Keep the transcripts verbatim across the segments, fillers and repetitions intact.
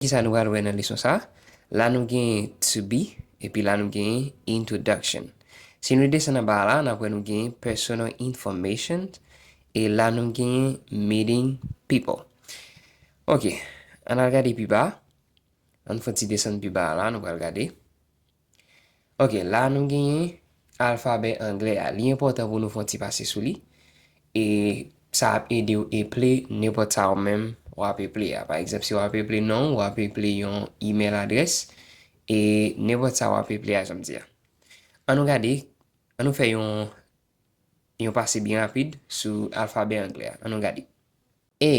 Kisa nou pral wè nan leson sa? La nou genyen to be, epi la nou genyen introduction. Si nou desann anba la, n ap wè nou genyen personal information, e la nou genyen meeting people. Ok, ann al gade pi ba. Ann fè yon ti desann pi ba la, nou pral gade. Ok, la nou genyen alfabè anglè a. Li enpòtan pou nou fè yon ti pase sou li. E sa ap ede w eple nenpòt sa ou menm w ap eple a. Pa egzanp, si w ap eple non w, w ap eple yon email adrès, e nenpòt sa w ap eple a, jan m di a. Ann nou gade, ann nou fè yon, yon pase byen rapid sou alfabè anglè a. Ann nou gade. A,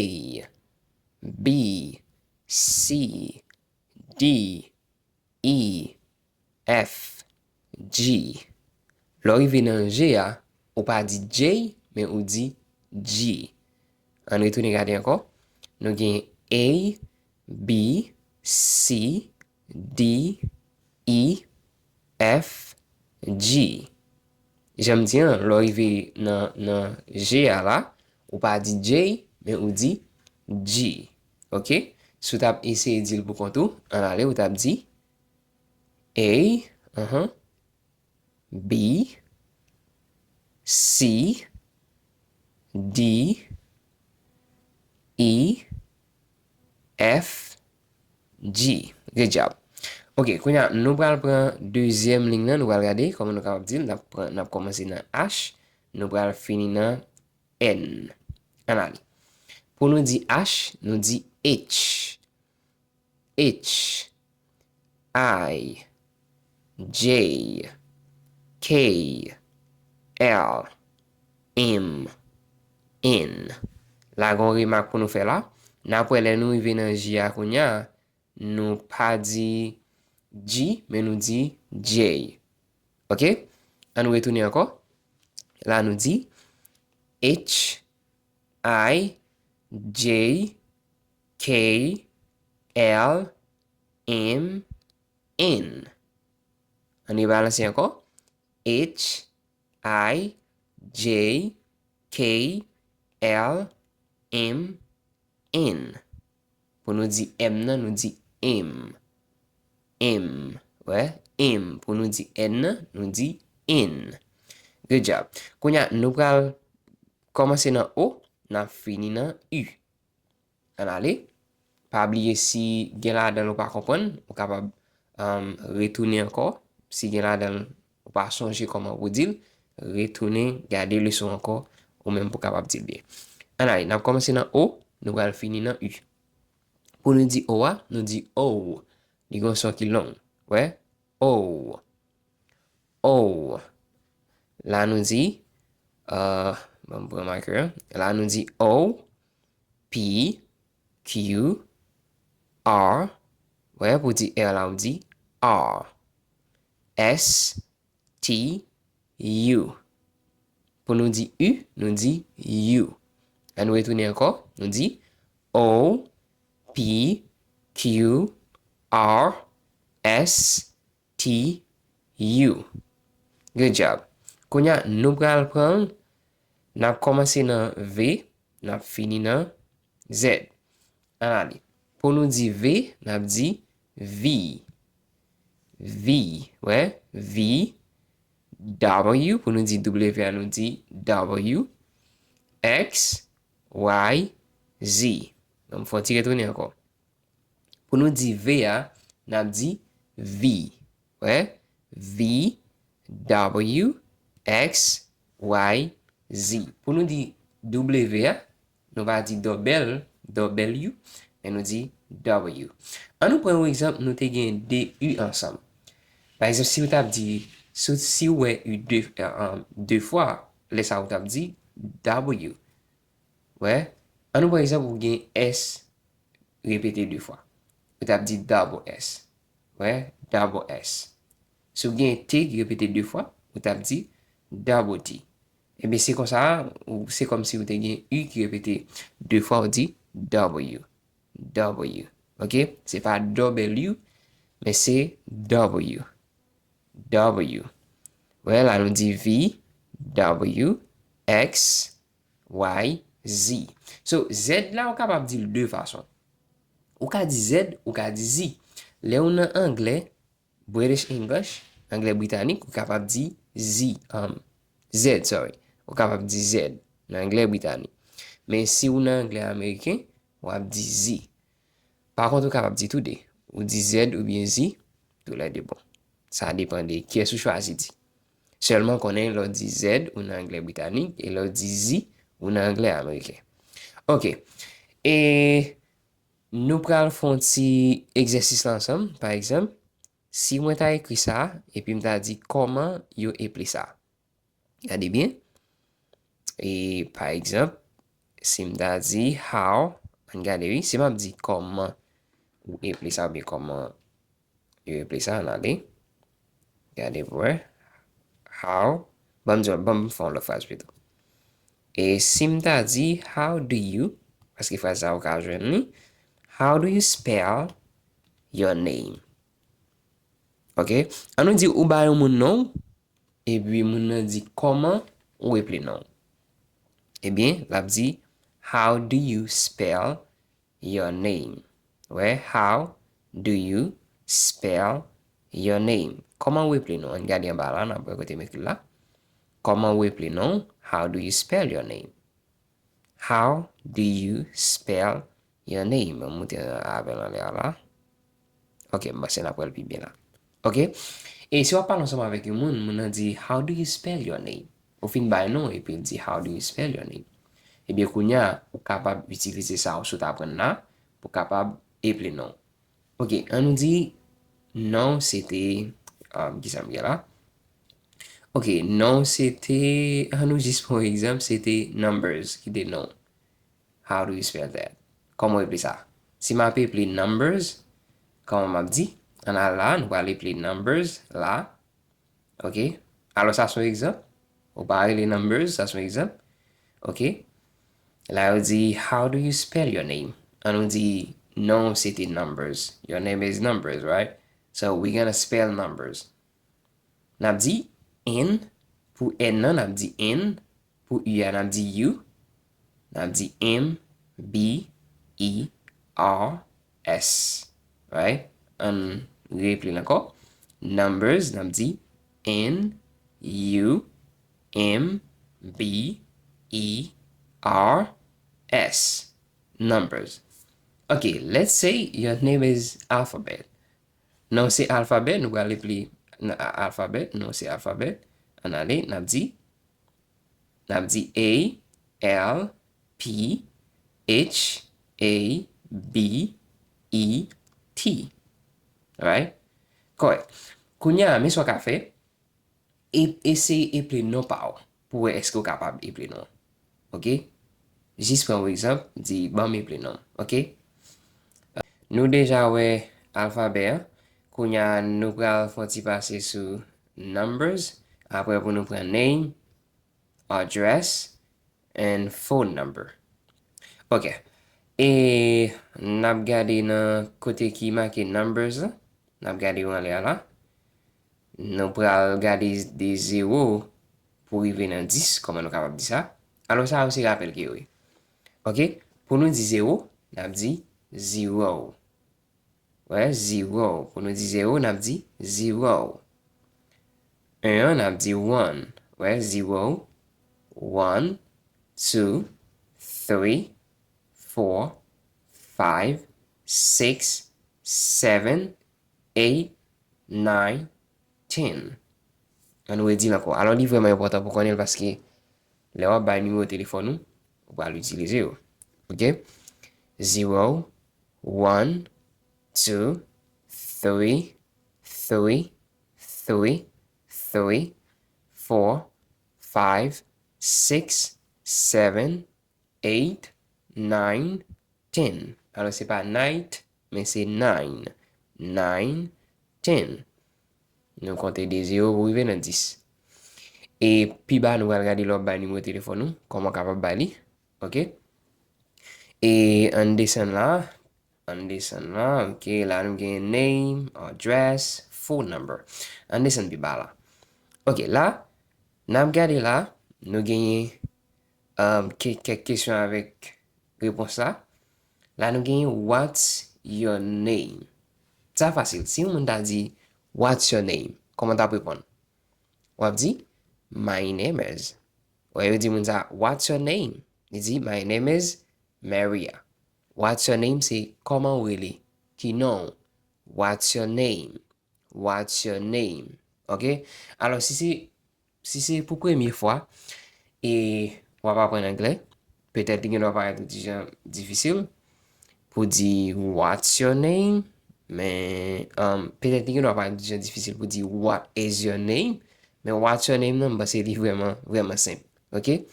B, C, D, E, F, G. Lè w rive nan G a, ou pa di J, men ou di G. Ann retounen gade ankò. Nou gen A, B, C, D, E, F, G. Jan m di an, lè w rive nan, nan G a la, ou pa di J, men ou di G. Ok? Si w t ap eseye di l pou kont ou, ann ale, ou t ap di A, anhan, B, C, D, E, F, G. Good job. Ok, kounye a, nou pral pran dezyèm liy nan, nou pral gade kòman nou kapab di l. N ap pran, n ap kòmanse nan H, nou pral fini nan N. Ann ale. Pou nou di H, nou di H. H, I, J, K, L, M, N. La gen yon remak pou nou fè la. N ap wè lè nou rive nan J a kounye a, nou pa di G, men nou di J. Ok? Ann nou retounen ankò. La nou di H, I, J, K, L, M, N. Ann rebalanse ankò. H, I, J, K, L, M, N. Pou nou di M nan, nou di M. M. Wè? M. Pou nou di N nan, nou di N. Good job. Kounye a, nou pral kòmanse nan O, n ap fini nan U. Ann ale. Pa bliye, si gen ladan l ou pa konprann, ou kapab, um, retounen ankò. Si gen ladan l ou pa sonje kòman pou di l, retounen gade leson ankò, ou menm pou kapab di l byen. Ann ale, n ap kòmanse nan O, nou pral fini nan U. Pou nou di O a, nou di O. Li gen yon son ki long. Wè? O. O. La nou di, uh, ban m pran makè. La nou di O, P, Q, R. Wè, pou di R la, ou di R. S, T, U. Pou nou di U, nou di U. Ann nou retounen ankò, nou di O, P, Q, R, S, T, U. Good job. Kounye a, nou pral pran, n ap kòmanse nan V, n ap fini nan Z. Ann ale. Pou nou di V, n ap di V. V, wè, V, W, pou nou di W a, nou di W, X, Y, Z. Bon, m fè yon ti retounen ankò. Pou nou di V a, n ap di V. Wè? V, W, X, Y, Z. Pou nou di W a, nou pa di double, W, men nou di W. Ann nou pran yon egzanp, nou te gen de U ansanm. Pa egzanp, si w t ap di, si, si w wè U de, eh, eh, de fwa, lè sa a ou t ap di W. Wè, ann nou pran egzanp, ou gen S repete de fwa. Ou t ap di double S. Wè, double S. Si w gen T ki repete de fwa, ou t ap di double T. Ebyen, se konsa, ou, se kòmsi ou te gen U ki repete de fwa, ou di W. W. Ok? Se pa W, men se W. W. Wè, la nou di V, W, X, Y, Z. So, Z la, ou kapab di l de fason. Ou ka di Z, ou ka di Z. Lè ou nan anglè, British English, anglè britanik, ou kapab di Z, um, Z, sorry. Ou kapab di Z nan anglè britanik. Men si ou nan anglè ameriken, w ap di Z. Pa kont, ou kapab di tou de. Ou di Z oubyen Z, toulède bon. Sa depann de kiyès ou chwazi di. Sèlman konnen lè w di Z, ou nan anglè britanik, e lè w di Z, ou nan anglè ameriken. Ok. E nou pral fè yon ti egzèsis la ansanm. Pa egzanp, si mwen ta ekri sa, epi m ta di, "Kòman yo eple sa?" Gade byen. E, pa egzanp, si m ta di, "How," ann gade, wi, si m ap di, "Kòman ou eple sa?" oubyen, "Kòman yo eple sa?" Ann ale. Gade pou wè. How. Ban m di, ban m fè yon lòt fraz pito. E si m ta di, "How do you," paske fraz sa ou ka jwenn li, "How do you spell your name?" Ok? Ann nou di ou ba yon moun non, epi moun nan di, "Kòman ou eple non?" Ebyen, l ap di, "How do you spell your name?" Wè, "How do you spell your name?" Kòman ou eple non? Ann gade anba la, n ap wè kote m ekri la. Kòman ou eple non? "How do you spell your name?" "How do you spell your name?" Mwen moute avè l anlè a la. Ok, m panse n ap wè l pi byen la. Ok? E si w ap pale ansanm avèk yon moun, moun nan di, "How do you spell your name?" Ou fin bay non, epi l di, "How do you spell your name?" Ebyen, kounye a, ou kapab itilize sa ou sot aprann la pou kapab eple non. Ok, ann nou di, non, se te, um, kisa m gen la? Ok, non, se te, ann nou jis pran yon egzanp, se te Numbers ki te non. How do you spell that? Kòman w eple sa? Si m ap eple Numbers, kòman m ap di? Ann al la, nou pral eple Numbers la. Ok? Alò, sa se yon egzanp. Ou pa rele Numbers, sa se yon egzanp. Ok? La, yo di, "How do you spell your name?" Ann nou di, non, se te Numbers. Your name is Numbers, right? So, we're gonna spell Numbers. N ap di N, pou N nan, n ap di N, pou U a, n ap di U, n ap di M, B, E, R, S. Right? Ann reple l ankò. Numbers, n ap di N, U, M, B, E, R, S. Numbers. Ok, let's say your name is Alphabet. Non se Alphabet, nou pral eple n-, a-, Alphabet, non se Alphabet. Ann ale, n ap di, n ap di A, L, P, H, A, B, E, T. Right? Kòrèk. Kounye a, men sa w ka fè. E-, eseye eple non pa w pou wè èske w kapab eple non. Ok? Jis pran yon egzanp, di, "Ban m eple non." Ok? Nou deja wè alfabè a. Kounye a, nou pral fè yon ti pase sou numbers. Apre, pou nou pran name, address, and phone number. Ok. E n ap gade nan kote ki make numbers la. N ap gade yo anlè a la. Nou pral gade de zewo pou rive nan dis, kòman nou kapab di sa. Alò, sa yo se rapèl ke yo ye. Ok? Pou nou di zewo, n ap di zero. Wè, zero. Pou nou di zewo, n ap di zero. En an, n ap di one. Wè, zero, one, two, three, four, five, six, seven, eight, nine, ten. Ann nou redi l ankò. Alò, li vrèman enpòtan pou konnen l paske lè w ap bay nimewo telefòn ou, ou pral itilize yo. Ok? Zero, one, two, three, three, three, three, four, five, six, seven, eight, nine, ten. Alò, se pa night, men se nine. Nine, ten. Nou konte de zewo pou rive nan dis. E pi ba, nou pral gade lè w ap bay nimewo telefòn ou, kòman w kapab bay li. Ok? E ann desann la, ann desann la, ok, la nou gen name, address, phone number. Ann desann pi ba la. Ok, la, n ap gade la, nou genyen, um, ke-, kèk kesyon avèk repons la. La, nou genyen, "What's your name? Sa fasil. Si yon moun ta di, "What's your name?" Kòman w t ap reponn? W ap di, "My name is." Wè, yo di moun sa, "What's your name?" Li di, "My name is Maria." "What's your name?" se kòman w rele? Ki non w? "What's your name?" "What's your name?" Ok? Alò, si se, si se pou premye fwa, e w ap aprann anglè, petèt li gen dwa parèt yon ti jan difisil pou di, "What's your name?" Men, um, petèt li gen dwa parèt yon ti jan difisil pou di, "What is your name?" Men "What's your name" nan, m panse li vrèman, vrèman senp. Ok?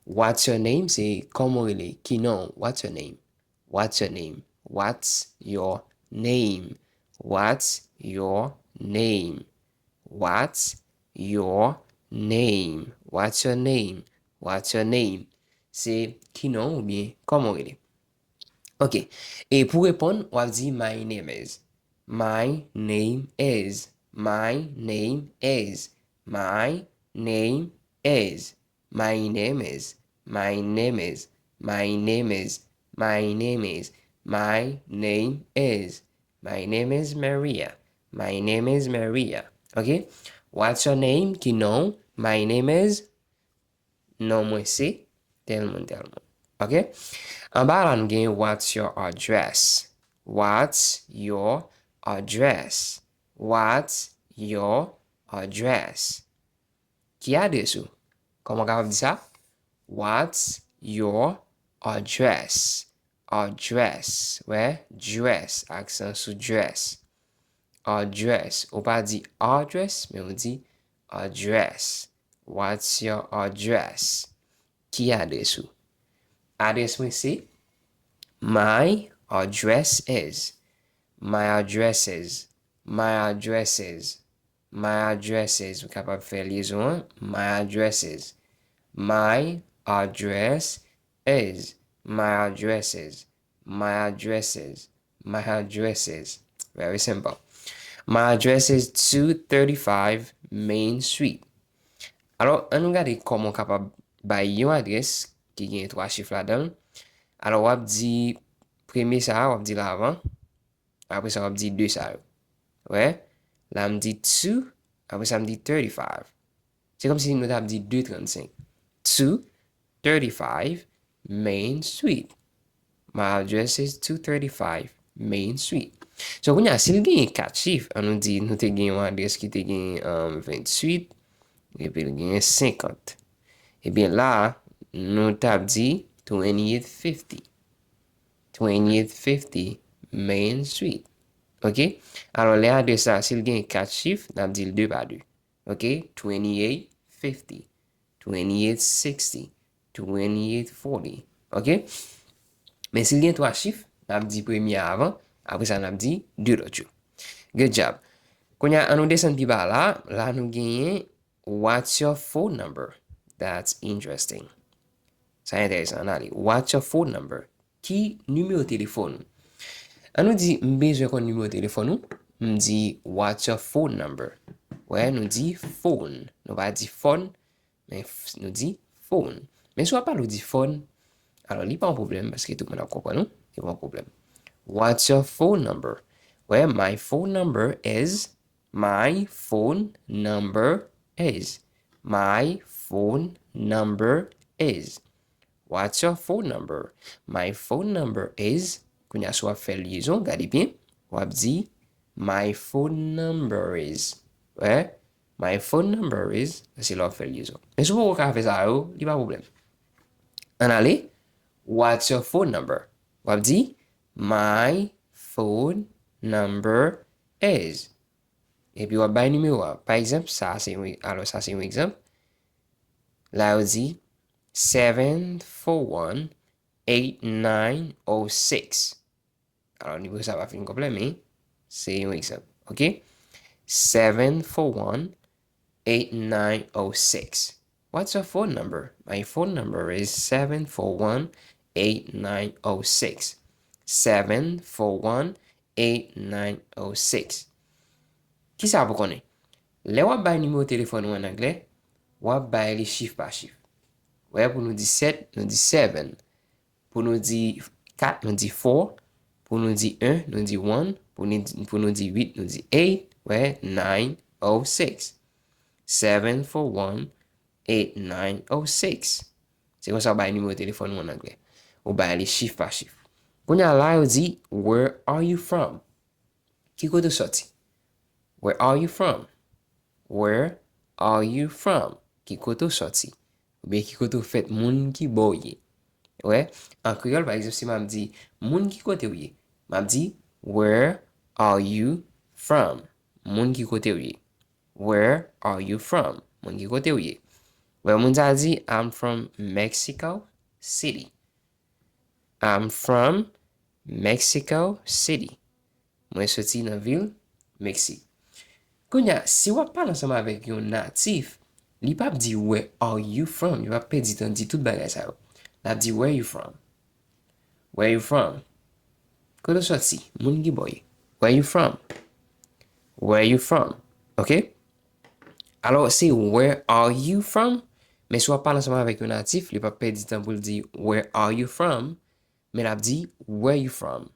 "What's your name?" se kòman w rele? Ki non w? "What's your name?" What's your name? What's your name? What's your name? What's your name? What's your name? What's your name? Se ki non w oubyen kòman w rele? Ok. E pou reponn, w ap di, "My name is." My name is. My name is. My name is. My name is. My name is. My name is. My name is. My name is. My name is Maria. My name is Maria. Ok? What's your name? Ki non w? My name is. Non mwen se tèl moun, tèl moun. Ok? Anba la, nou gen, "What's your address?" What's your address? What's your address? Ki adrès ou? Kòman w kapab di sa? What's your address? Address. Wè, dress, aksan sou dress. Address. Ou pa di address, men ou di address. What's your address? Ki adrès ou? Adrès mwen se, "My address is." My address is. My address is. My address is. Ou kapab fè lyezon an. My address is. My address is. My address is. My address is. My address is. Very simple. My address is two thirty-five Main Street. Alò, ann nou gade kòman w kapab bay yon adrès ki gen twa chif ladan l. Alò, w ap di premye sa a, w ap di l avan. Apre sa, w ap di de sa yo. Wè? La, m di two, apre sa, m di thirty-five. Se kòmsi nou t ap di de trannsenk. Two thirty-five Main Street. My address is two thirty-five Main Street. So, kounye a, si l genyen kat chif, ann nou di nou te gen yon adrès ki te gen, um, venntuit, epi l genyen senkant. Ebyen la, nou t ap di twenty-eight fifty. Twenty-eight fifty Main Street. Ok? Alò, lè adrès la, si l gen kat chif, n ap di l de pa de. Ok? Twenty-eight fifty, twenty-eight sixty, twenty-eight forty. Ok? Men si l gen twa chif, n ap di premye a avan, apre sa, n ap di de lòt yo. Good job. Kounye a, ann nou desann pi ba la, la nou genyen, "What's your phone number?" That's interesting. Sa enteresan, ann ale. "What's your phone number?" Ki nimewo telefòn ou? Ann nou di, "M bezwen konn nimewo telefòn ou." M di, "What's your phone number?" Wè, nou di phone. Nou pa di fòn, men f-, nou di phone. Men si w ap pale, w di fòn, alò, li pa yon pwoblèm, paske tout moun ap konprann ou. Li pa yon pwoblèm. "What's your phone number?" Wè, "My phone number is." My phone number is. My phone number is. What's your phone number? My phone number is. Kounye a, si w ap fè lyezon, gade byen, w ap di, "My phone number is." Wè? "My phone number is." Se lè w ap fè lyezon. Men si w poko ka fè sa yo, li pa pwoblèm. Ann ale. "What's your phone number?" W ap di, "My phone number is." Epi w ap bay nimewo a. Pa egzanp, sa se yon, alò, sa se yon egzanp. La yo di, "Seven four one eight nine oh six." Alò, nimewo sa pa fin konplè, men se yon egzanp. Ok? Seven four one eight nine oh six. "What's your phone number?" "My phone number is seven four one eight nine oh six." Seven four one eight nine oh six. Kisa pou konnen? Lè w ap bay nimewo telefòn ou an anglè, w ap bay li chif pa chif. Wè, pou nou di sèt, nou di seven. Pou nou di kat, nou di four. Pou nou di en, nou di one. Pou nou, pou nou di uit, nou di eight. Wè, nine oh six. Seven four one eight nine oh six. Se konsa w bay nimewo telefòn ou an anglè. Ou bay li chif pa chif. Kounye a la, yo di, "Where are you from?" Ki kote w sòti? Where are you from? Where are you from? Ki kote w sòti? Oubyen ki kote w fèt, moun ki bò w ye? Wè, an kreyòl, pa egzanp, si m ap di, "Moun ki kote w ye?" M ap di, "Where are you from?" Moun ki kote w ye? "Where are you from?" Moun ki kote w ye? Wè, moun sa a di, "I'm from Mexico City." "I'm from Mexico City." Mwen soti nan vil Meksik. Kounye a, si w ap pale ansanm avèk yon natif, li p ap di, "Where are you from?" Li p ap pèdi tan di tout bagay sa yo. L ap di, "Where you from? Where you from?" Kote w sòti? Moun ki bò w ye? "Where you from? Where you from?" Ok? Alò, se "Where are you from?" Men si w ap pale ansanm avèk yon natif, li p ap pèdi tan pou l di, "Where are you from?" Men l ap di, "Where you from?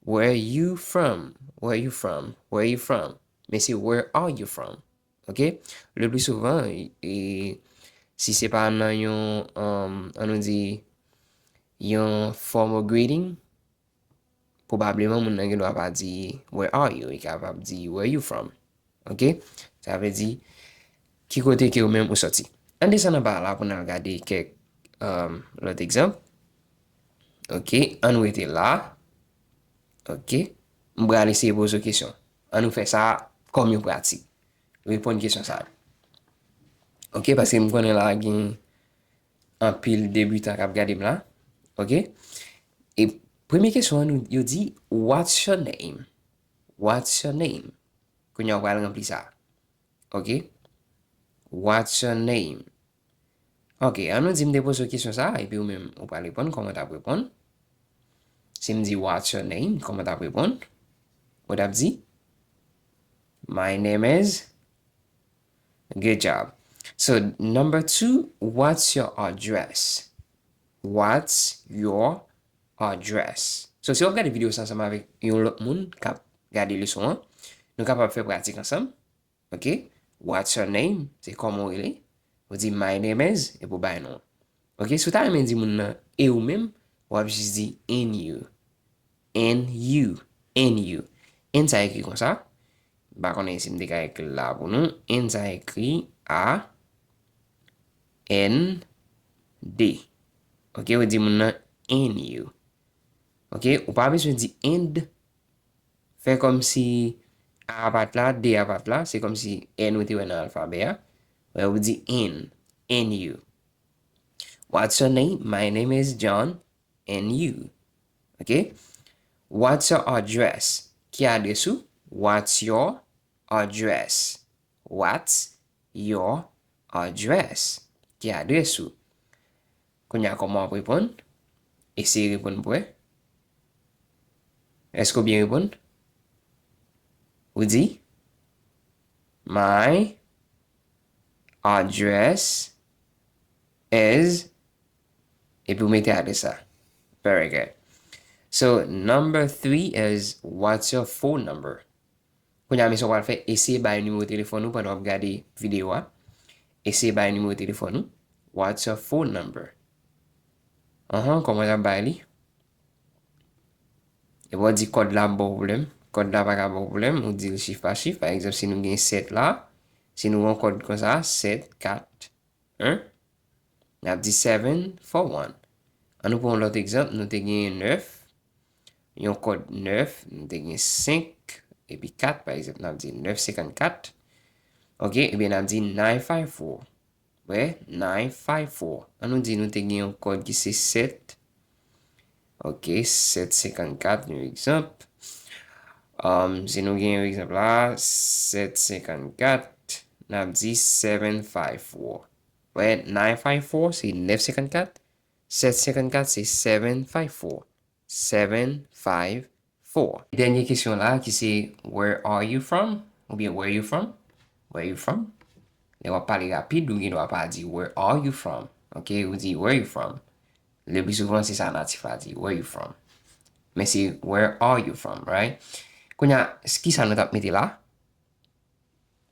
Where you from? Where you from? Where you from?" Men se, "Where are you from?" Ok? Le pli souvan, e, si se pa nan yon, um, an nou di, yon formal greeting, pwobableman moun nan gen dwa pa di, "Where are you?" Li kapab di, "Where you from?" Ok? Sa vle di, "Ki kote ke ou menm ou sòti?" Ann desann anba la pou n al gade kèk, um, lòt egzanp. Ok, ann rete la. Ok, m pral eseye poze w kesyon. Ann nou fè sa kòm yon pratik. Reponn kesyon sa a. Ok, paske m konnen la gen anpil debitan k ap gade m la. Ok? E premye kesyon an, nou, yo di, "What's your name?" "What's your name?" Kounye a, w pral ranpli sa. Ok? "What's your name?" Ok, ann nou di m te poze w kesyon sa a, epi ou menm, ou pral reponn, kòman w t ap reponn? Si m di, "What's your name?" Kòman w t ap reponn? Ou t ap di, "My name is." Good job. So, number two, "What's your address?" What's your address? So, si w ap gade videyo sa ansanm avèk yon lòt moun k ap gade leson an, nou kapab fè pratik ansanm. Ok? "What's your name?" Se kòman w rele? Ou di, "My name is," epi w bay non. Ok? Si w ta renmen di moun nan, "E ou menm?", w ap jis di, "And you." "And you." "And you." "And" sa ekri konsa. M pa konnen si m te ka ekri l la pou nou. "And" sa ekri A N D. Ok? Ou di moun nan, "And you." Ok? Ou pa bezwen di "and." Fè kòmsi A a pa t la, D a pa t la, se kòmsi N ou te wè nan alfabè a. Wè, ou di "and," "and you." "What's your name?" "My name is John, and you?" Ok? "What's your address?" Ki adrès ou? "What's your address?" "What's your address?" Ki adrès ou? Kounye a, kòman w ap reponn? Eseye reponn pou wè. Èske w byen reponn? Ou di, "My address is," epi w mete adrès la. Very good. So, number three is, "What's your phone number?" Kounye a, men sa w pral fè, eseye bay nimewo telefòn ou pandan w ap gade videyo a. Eseye bay nimewo telefòn ou. "What's your phone number?" Anhan, kòman w ap bay li? Epi w di kòd la ap ba w pwoblèm. Kòd la pa ka ba w pwoblèm, ou di l chif pa chif. Pa egzanp, si nou gen sèt la, si nou gen yon kòd konsa, sèt, kat, en, n ap di seven four one. Ann nou pran yon lòt egzanp, nou te gen nèf, yon kòd nèf, nou te gen senk, epi kat, pa egzanp, n ap di nèf senkannkat. Ok, ebyen, n ap di nine five four. Wè, nine five four. Ann nou di nou te gen yon kòd ki se sèt. Ok, sèt senkannkat, yon egzanp. Um, si nou gen yon egzanp la, sèt senkannkat, n ap di seven five four. Wè, nine five four se nèf senkannkat, sèt senkannkat se seven five four. Seven five four. Dènye kesyon la ki se, "Where are you from?" Oubyen, "Where you from?" "Where you from?" Lè w ap pale rapid, ou gen dwa pa di, "Where are you from?" Ok, ou di, "Where you from?" Le pli souvan, se sa natif la di, "Where you from?" Men se where are you from, right? Kounye a, s- ki sa nou t ap mete la?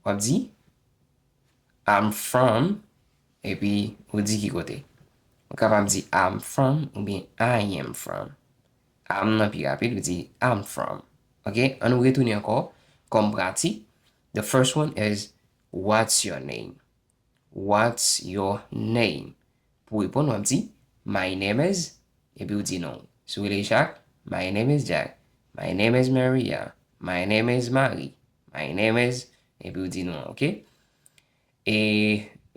W ap di, I'm from, epi ou di ki kote. Ou kapab di, I'm from oubyen I am from. I'm nan pi rapid, ou di, I'm from. Ok? An nou retounen ankò, kòm pratik. The first one is, what's your name? What's your name? Pou reponn, w ap di, my name is, epi ou di non. Si w rele Jack, my name is Jack. My name is Maria. My name is Marie. My name is, epi ou di non, ok? E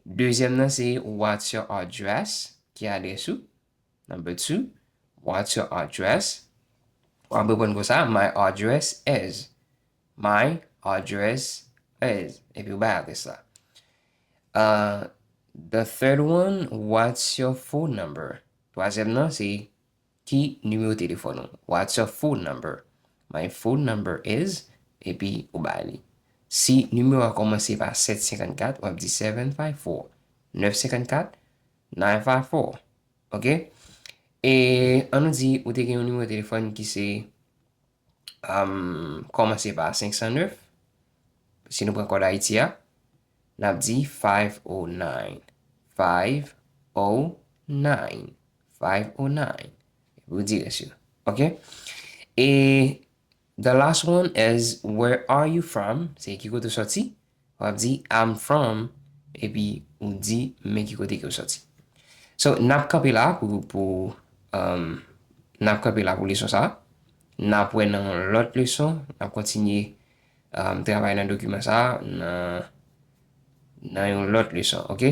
dezyèm nan se, what's your address? Ki adrès ou? Number two, what's your address? W ap reponn konsa, my address is. My address is. Epi ou bay adrès la. Uh, the third one, what's your phone number? Twazyèm nan se, ki nimewo telefòn ou? What's your phone number? My phone number is, epi ou bay li. Si nimewo a kòmanse pa sèt senkannkat, w ap di seven five four, nèf senkannkat, nine five four. Ok? E an nou di ou te gen yon nimewo telefòn ki se, um, kòmanse pa senk san nèf. Si nou pran kòd Ayiti a, n ap di five oh nine. Five oh nine. Five oh nine. Epi ou di rès yo. Ok? E the last one is, where are you from? Se ki kote w sòti? W ap di, I'm from, epi ou di men ki kote ke w sòti. So, n ap kanpe la pou, pou, um, n ap kanpe la pou leson sa a. N ap wè nan yon lòt leson, n ap kontinye, um, travay nan dokiman sa a, nan, nan yon lòt leson, ok?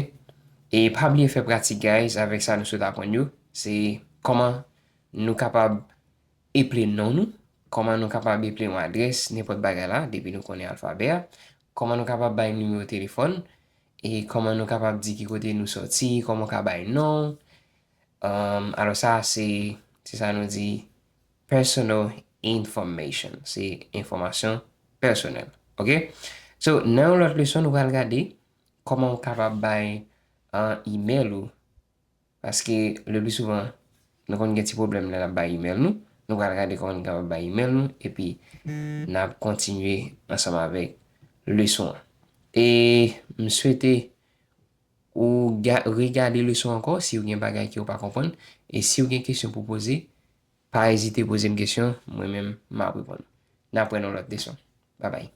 E pa bliye fè pratik, guys, avèk sa nou sot aprann yo, se kòman nou kapab eple non nou, kòman nou kapab eple yon adrès, nenpòt bagay la, depi nou konnen alfabè a, kòman nou kapab bay nimewo telefòn, e kòman nou kapab di ki kote nou sòti, kòman w ka bay non. Um, alò sa, se, se sa nou di personal information. Se enfòmasyon pèsonèl. Ok? So, nan yon lòt leson, nou pral gade kòman w kapab bay, uh, email ou. Paske, le pli souvan, nou konn gen ti pwoblèm lè n ap bay email nou. Nou pral gade kòman nou kapab bay email nou, epi n ap kontinye ansanm avèk leson an. E m swete ou ga-, regade leson ankò si w gen bagay ke w pa konprann. E si w gen kesyon pou poze, pa ezite poze m kesyon, mwen menm, m ap reponn. N ap wè nan lòt leson. Babay.